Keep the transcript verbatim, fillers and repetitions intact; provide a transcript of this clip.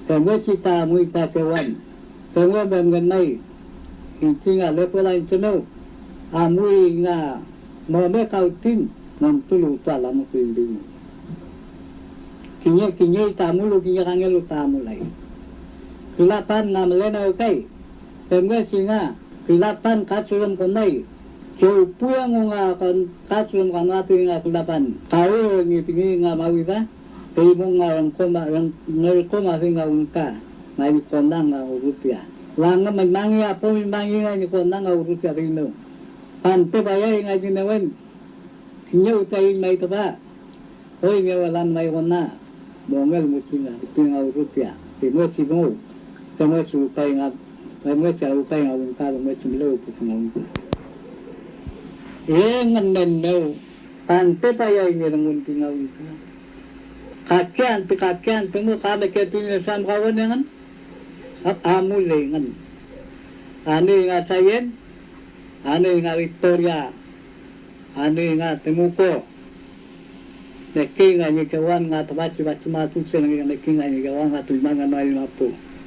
Femngechi ta amuy ta kewan, fewme femngen may iñchiñ nga Lepo lañche mew, amuy nga Mome Kawtin montuluwtu alamutuy pingu. Kiñe kiñey ta amulu, kiñe kangelu ta amulay. Küla pan nga mülenew kay, femngechi nga küla pan katrürüm konay, kewpu engu nga kon-, katrürüm konatuy nga küla pan. Kawür ñi pingey nga mawida, fey mün nga rüngkoma-, rüng-, ngerkomafi nga wingka, nga ñi kona nga urütia. Wangümüñmangi, apümüñmangi nga ñi kona nga urütia, feymew fantepayay nga ñi newen. Kiñe witaiñ may tüfa, doy ngewelan may kona, mongelmuchi nga, ipi nga urütia, femngechi dungu, femngechi rupay nga, femngechi rupay nga wingka, femngechi mülewpuchi nga wingka. Re ngünen mew fantepayay ñi dungun pi nga wingka. Kake antü, kake antü mu ka meketuy ñi nütramkawen engün, am-, amuleyngün. Anüy nga Trayen, anüy nga Victoria, anüy nga Temuco. Mekey nga ñi kewan nga tüfachi fachi matuche, mekey nga ñi kewan nga tuñmangenoael mapu.